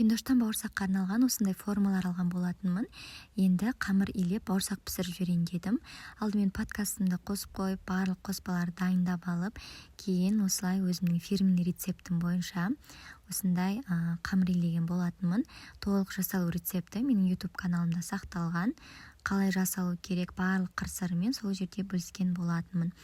Пиндоштан бауырсаққа арналған осындай формалар алған болатынмын. Енді қамыр илеп, бауырсақ пісіріп жіберейін дедім. Алдымен подкастымды қосып қойып, барлық қоспаларды дайындап алып, кейін осылай өзімнің фирменный рецептім бойынша осындай қамыр илеген болатынмын. Толық жасалу рецепті менің YouTube каналымда сақталған. Қалай жасалу керек, барлық қыр сырымен сол жерде бөліскен болатынмын.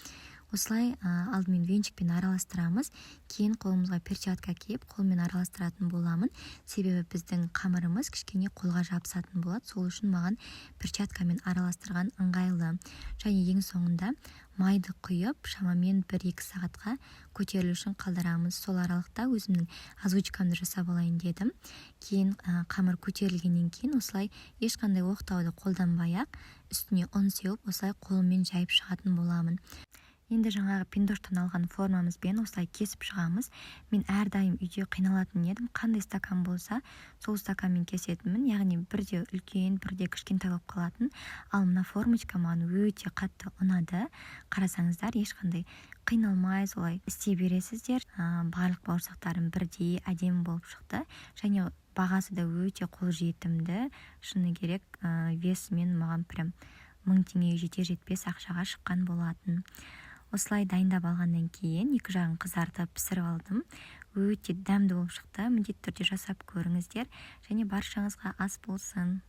Осылай алдымен венчикпен араластырамыз, кейін қолымызға перчатка киіп, қолмен араластыратын боламын. Себебі біздің қамырымыз кішкене қолға жабысатын болады, сол үшін маған перчаткамен араластырған ыңғайлы. Және ең соңында майды құйып, шамамен 1-2 сағатқа көтерілу үшін қалдырамыз. Сол аралықта өзімнің озвучкамды жасап алайын дедім. Кейін қамыр көтерілгеннен кейін осылай ешқандай оқтауды қолданбай ақ, үстіне ұн сеуіп, осылай қолыммен жайып шығатын боламын. Енді жаңағы пиндоштан алған формамызбен осылай кесіп шығамыз. Мен әрдайым үйде қиналатын едім, қандай стакан болса, сол стаканмен кесетінмін, яғни бірде үлкен, бірде кішкентай болып қалатын. Ал мына формочка маған өте қатты ұнады. Қарасаңыздар, ешқандай қиналмай солай істей бересіздер. Барлық бауырсақтарым бірдей әдемі болып шықты және бағасы да өте қолжетімді. Шыны керек, весімен маған прям 1000 теңгеге жетер жетпес ақшаға шыққан болатын. Осылай дайындап алғаннан кейін екі жағын қызартып, пісіріп алдым. Өте дәмді болып шықты. Міндетті түрде жасап көріңіздер және баршаңызға ас болсын!